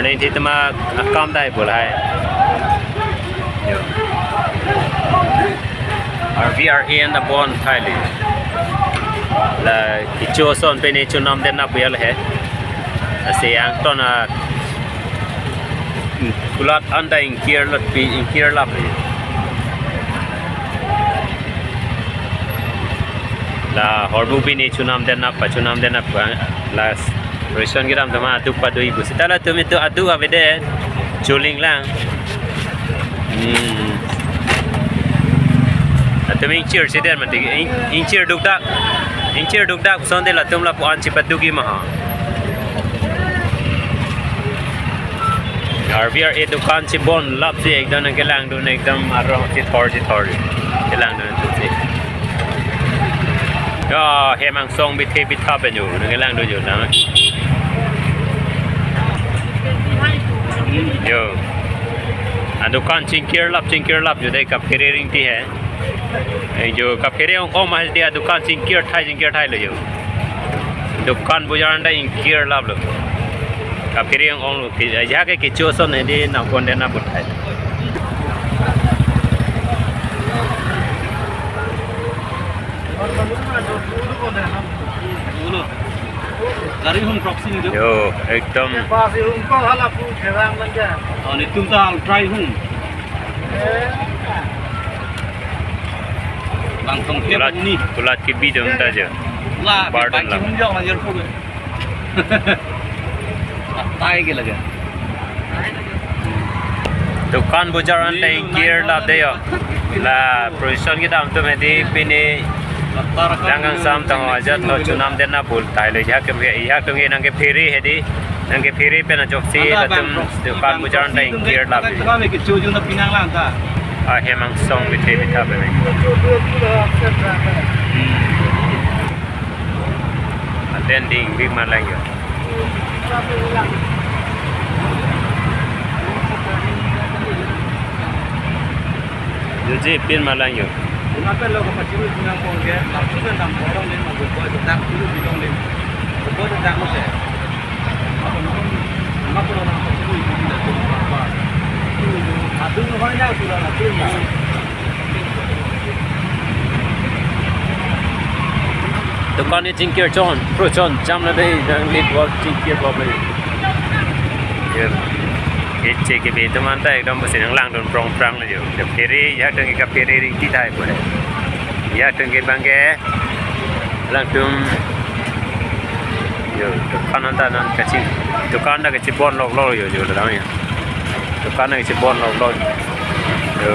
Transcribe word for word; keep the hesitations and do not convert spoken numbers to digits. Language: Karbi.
Nangthe tema akam dai bol hai. Yo. R V R A an ta bon thai le. La kecho ason pine chonam den nap ya le he. Lasi angton a kulat anta ingkir lotpi ingkir lap le. La hormu pine chonam den nap, pachonam den nap, la restaurant kedam tema aduk padui bu. Seta latum itum aduk avedet, choling lang. Hmm. Latum ingchir seder mati, ing-, ingchir dukdak, ingchir dukdak sonte latum lapu-an chepaduk-i ma ha. R V R A dukan chebon lapsi ekdom nangkelangdun ekdom arong chethor chethor. Kelangdun tusi. Ya, hem angsong bithe bitha pen yo, nangkelangdun yo, nang. Yo. Adukan chingkir lap, chingkir lap yo, dei kaphere ringti he. Eh, yo, kaphere ong ong ma dei adukan chingkir thai, chingkir thai lo yo. Dukan bojar anta ingkir lap lo. Kaphere ong ong lo, ke, ya ke kecho ason he dei nangpon den nangpon thai. Gari hum proxy ni jo. Yo, ekdom. Pasi hum ko hala pu kerang manja. Oh, netum ta ultra hum. Bang tong ke kulat, bang ni. Kulat kebi dong ta jo. La, bar bang dong la. Hum jong la jer pu. Tai ke lage. Dukan bojar anta ingkir lap dei yo. La procession kedam atum he dei pine rang angsam tang ajat ho chonam den nap bul thai lo, ya ke, ya atum ke nangkephere he dei, nangkephere pen ajok si latum dukan bojar anta ingkir lap dei. Tang kami ke chojun ta pinang lang ta. Ah, hem angsong bithe bitha pe. Aden ding big man lang yo. Yo je pin man lang yo. Una pe lo ka pachiru jina pon ke, lapu kan dam borong le, ma guboi dak chiru bidong le. Guboi dak mo se. Dukan ni chingkir chon, pro chon, jam na dei, nang network chingkir problem. Ye, ye che kebi atum anta ekdom pusi nanglangdun prong prang le yo. Kaphere, ya atum ke kaphere ringti thai pu he. Ya atum ke bang ke, latum, yo, dukan anta nangkaching, dukan ta kachebon lok lok yo, yo, lang yo. Dukan ta kachebon lok lok. Yo.